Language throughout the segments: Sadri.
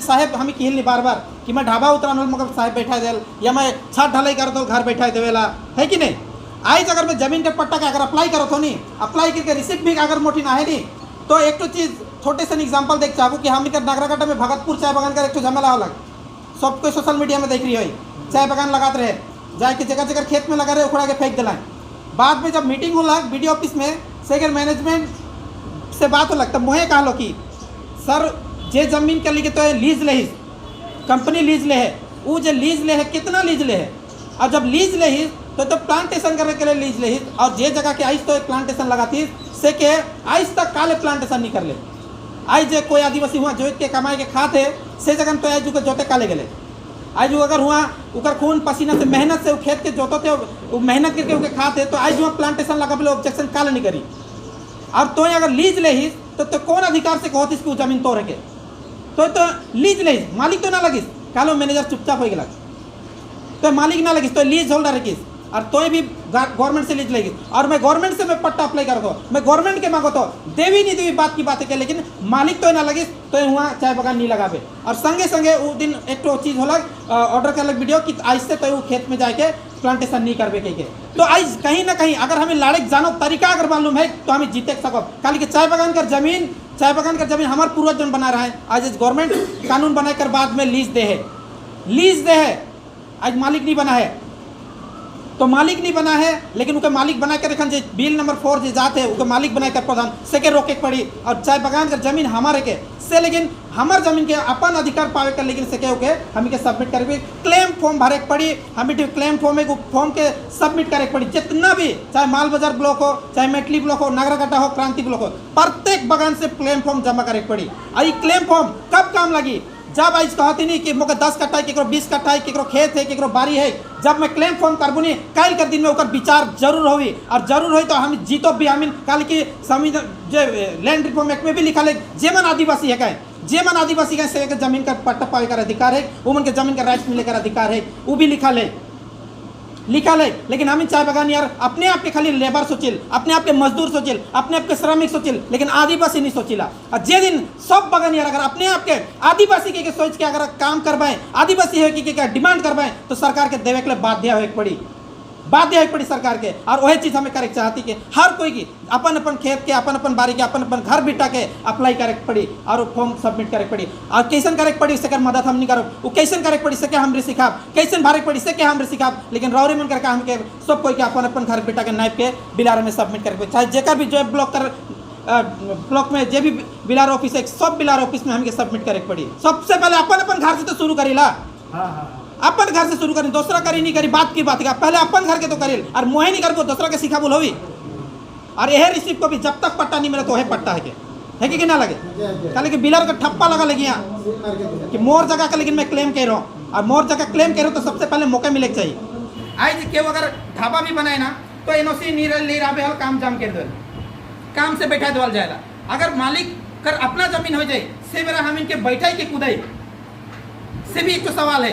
साहेब हमें कहल नहीं बार बार कि मैं ढाबा उतरान होल मगर साहेब बैठा देल, या मैं छत ढलाई कर दो घर बैठा देवेला, है कि नहीं? आज अगर मैं जमीन के पट्टा के अगर अप्लाई करो तो नहीं, अप्लाई करके रिसिप्ट भी अगर मोटी ना है नहीं, तो एक तो चीज़ छोटे से एग्जाम्पल देख चाहूँ कि हम नागराकाटा में भगतपुर चाय बागान का एक तो झमेला हो लग, सब कोई सोशल मीडिया में देख रही हो, चाय बागान लगाते रहे, जाए के जगह जगह खेत में लगा रहे, उखड़ा के फेंक दिलाए। बाद में जब मीटिंग हो लग बीडीओ ऑफिस में सेकर मैनेजमेंट से बात हो लग, तब मुहे कहलो कि सर जे जमीन के लिए तो लीज ले, कंपनी लीज ले है, वो जो लीज ले है कितना लीज ले है, और जब लीज ले ही तो प्लांटेशन करने के लिए लीज ले ही, और जे जगह के आइस तो एक प्लांटेशन लगाती से के आइस तक काले प्लांटेशन नहीं कर ले। आज जे कोई आदिवासी हुआ जोत के कमाए के खाते से जगह तो आज जोते काले गए। आज वो अगर हुआ उकर खून पसीना से मेहनत से वो खेत के जोतो थे, वो मेहनत करके उके खाते, तो आज हुआ प्लांटेशन लगा बोले ऑब्जेक्शन काले नहीं करी। और तो अगर लीज ले ही तो कौन अधिकार से कहती कि जमीन तोड़ के तो लीज ले, मालिक तो ना लगिस, कालो मैनेजर चुपचाप हो गया, तो मालिक ना लगिस, तो लीज होल्डर रखिस, और तो भी गवर्नमेंट से लीज लेगी, और मैं गवर्नमेंट से मैं पट्टा अप्लाई कर दो, मैं गवर्नमेंट के मांगो तो देवी नहीं देवी बात की बात है, लेकिन मालिक तो ना लगिस तो वहाँ चाय बगान नहीं लगावे। और संगे संगे वो दिन एक तो चीज़ होला ऑर्डर कर लग वीडियो कि आज से तो वो खेत में जाके प्लांटेशन नहीं करवे के। तो आज कहीं ना कहीं अगर हमें लड़े जानो तरीका अगर मालूम है तो हमें जीते सको। खाली के चाय बागान कर जमीन, चाय बागान कर जमीन हमारे पूर्वज जन बना रहा है, आज गवर्नमेंट कानून बनाकर बाद में लीज दे है, लीज दे है, आज मालिक नहीं बना है, तो मालिक नहीं बना है, लेकिन उनके मालिक बना के रखन जे बिल नंबर 4 जे जाते है उनके मालिक बना कर प्रधान से के रोके पड़ी। और चाय बागान कर जमीन हमारे के से, लेकिन हमार जमीन के अपन अधिकार पावे कर, लेकिन से के ओके हमें के सबमिट करे क्लेम फॉर्म भरे के पड़ी, हमें क्लेम फॉर्म एक फॉर्म के सबमिट करे के पड़ी। जितना भी चाहे माल बाजार ब्लॉक हो, चाहे मेटली ब्लॉक हो, नागराकाटा हो, क्रांति ब्लॉक हो, प्रत्येक बागान से क्लेम फॉर्म जमा करे के पड़ी। और ये क्लेम फॉर्म कब काम लगी? जब आज कहती नहीं कि मोके 10 कट्ठा है, केकरो 20 कट्ठा है, केकरो खेत है, केकरो बारी है, जब मैं क्लेम फॉर्म करबू नहीं कल कर दिन में ओकर विचार जरूर होई, और जरूर होई तो हम जीतो भी। हमीन कल की संविधान जे लैंड रिफॉर्म एक्ट में भी लिखा है जे मन आदिवासी है कहे, जे मन आदिवासी का से जमीन का पट्टा पावे का अधिकार है, वो मन के जमीन का राइट्स मिले का अधिकार है, वो भी लिखा है, लिखा है। लेकिन हम चाय बागान यार अपने आप के खाली लेबर सोचिल, अपने आप के मजदूर सोचिल, अपने आप के श्रमिक सोचिल, लेकिन आदिवासी नहीं सोचिला। और जे दिन सब बागान यार अगर अपने आप के आदिवासी के सोच के अगर काम करवाए, आदिवासी है कि के डिमांड करवाए, तो सरकार के देवे के लिए बाध्य होए पड़ी, बाध्य होए पड़ी सरकार के। और वही चीज़ हमें करे चाहती कि हर कोई की अपन अपन खेत के, अपन अपन बारी के, अपन अपन घर बिटा के अप्लाई करे पड़ी और फॉर्म सबमिट करे पड़ी। और कैसन करे पड़ी से मदद हम नहीं करो, वो कैसन करे पड़ी से हमरे सिखाब, कैसन भरे पड़ी से के हमरे सिखाब, लेकिन रौरी मन करके हमके सब कोई के अपन अपन घर बिटा के नाइप के बिलार में सबमिट करे, चाहे जेकर भी जो ब्लॉक कर ब्लॉक में जे भी बिलार ऑफिस है, सब बिलार ऑफिस में हमके सबमिट करे पड़ी। सबसे पहले अपन अपन घर से तो शुरू करीला। हाँ हाँ हाँ अपन घर से शुरू करी, दूसरा करी नहीं करी बात की बात है, पहले अपन घर के तो करी, और मोहे नहीं करबो दूसरा के सिखा बोल होई। और यह रिसीव को भी जब तक पट्टा नहीं मिले तो वही पट्टा है के है कि ना लगे, खाली कि बिलर का ठप्पा लगा लगी यहाँ कि मोर जगह का, लेकिन मैं क्लेम कर रहा हूँ, और मोर जगह क्लेम कर रहा हूँ तो सबसे पहले मौका मिले चाहिए। आज केहू अगर ढाबा भी बनाए ना तो एनओसी नहीं ले रहा, काम जाम कर दे, काम से बैठा देवल जाएगा। अगर मालिक कर अपना जमीन हो जाए से मेरा हम इनके बैठाई के कुदाई से भी एक तो सवाल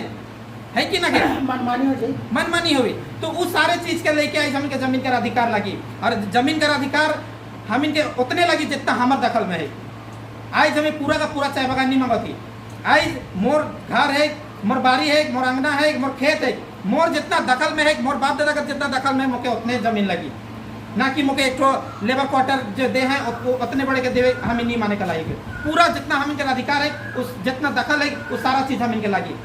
है कि ना के? मनमानी हो जाए। मनमानी हुई। तो उस सारे चीज के लेके आई जमीन के जमीन का अधिकार लगी, और जमीन का अधिकार हम इनके उतने लगी जितना हमार दखल में है। आज हमें पूरा का पूरा चाय बागान नहीं मांगती, आज मोर घर है, मोर बारी है, मोर अंगना है, मोर खेत है, मोर जितना दखल में है, मोर बाप दादा का जितना दखल में है, मोके उतने जमीन लगी, ना कि मोके एक ठो लेबर क्वार्टर जो दे हैं उतने बड़े के देवे हमें नहीं माने का लायक है। पूरा जितना हम इनके अधिकार है, उस जितना दखल है, वो सारा चीज हम इनके लगी।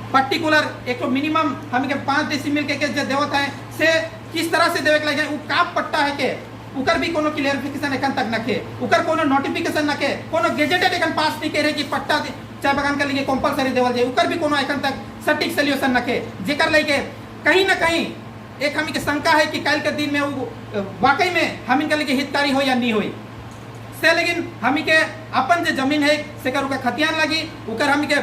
पर्टिकुलर एक तो मिनिमम हम के 5 डेसिमल के जो देवत है से किस तरह से देवे के लगे, उ का पट्टा है के उकर भी कोनो क्लियरिफिकेशन एखन तक नखे, उकर कोनो नोटिफिकेशन नखे, कोनो गेजेटेड एखन पास नहीं करे कि पट्टा चाय बागान के लिए कंपलसरी देवल जाए, उकर भी कोनो एखन तक सटीक सोल्यूशन नखे, जेकर लेके कहीं ना कहीं एक हमी के शंका है कि कल के दिन में वो वाकई में हम इनके लिए हितकारी हो या नहीं होई से। लेकिन हमी के अपन जो जमीन है सेकर उकर खतियान लगी, उकर हमी के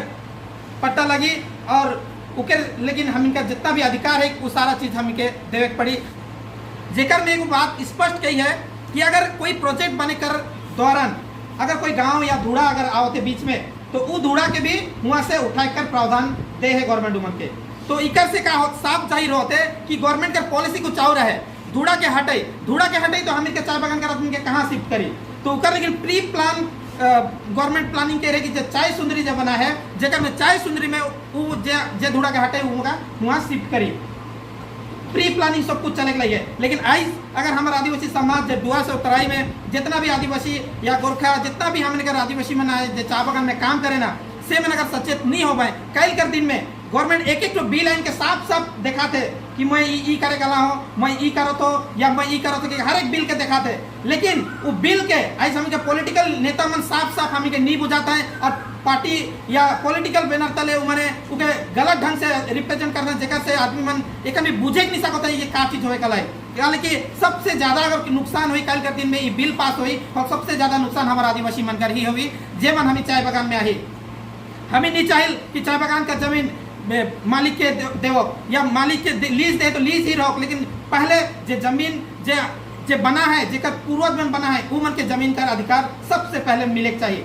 पट्टा लगी, और उकर लेकिन हम इनका जितना भी अधिकार है वो सारा चीज़ हम के देवे के पड़ी। जेकर में एगो बात स्पष्ट कही है कि अगर कोई प्रोजेक्ट बने कर दौरान अगर कोई गांव या धूड़ा अगर आवते बीच में, तो वो धूड़ा के भी वहाँ से उठा कर प्रावधान दे है गवर्नमेंट उमन के। तो इकर से का हो साफ जाहिर होते कि गवर्नमेंट के पॉलिसी कुछ और है, धूड़ा के हटे, धूड़ा के हटे तो हम इनके चाय बागान कर आदमी के कहाँ शिफ्ट करी? तो उकर लेकिन प्री प्लान गवर्नमेंट प्लानिंग के रहे कि जे चाय सुंदरी जो बना है, जेकर में चाय सुंदरी में उ जे जे धुड़ा के हटे उनका वहाँ शिफ्ट करी। प्री प्लानिंग सब कुछ चले के है। लेकिन आज अगर हमारा आदिवासी समाज जे डुआ से उतराई में जितना भी आदिवासी या गोरखा, जितना भी हमने कर आदिवासी मन आए जे चाय बगान में काम करे ना, से मन अगर सचेत नहीं हो पाए, कल कर दिन में गवर्नमेंट एक एक तो बिल आइन के साफ साफ दिखाते कि मैं ई ई करे गला हो, मैं ई करत हो या मैं ई करत हो, कि हर एक बिल के दिखाते। लेकिन वो बिल के ऐसे हम के पॉलिटिकल नेता मन साफ साफ हमें के नहीं बुझाता है और पार्टी या पॉलिटिकल बैनर तले वो माने उके गलत ढंग से रिप्रेजेंट करना, जेकर से आदमी मन एक भी बुझे नहीं सकता है ये का चीज होए कल है। यानी कि सबसे ज्यादा अगर नुकसान हुई कल के दिन में ये बिल पास हुई और सबसे ज्यादा नुकसान हमारा आदिवासी मन कर ही हुई, जे मन हमें चाय बगान में आई। हमें नहीं चाहिए कि चाय बगान का जमीन मालिक के देवो या मालिक के लीज दे तो लीज ही रहो, लेकिन पहले जे जमीन जे जे बना है, जेकर पूर्वज में बना है, वो मन के जमीन का अधिकार सबसे पहले मिले के चाहिए।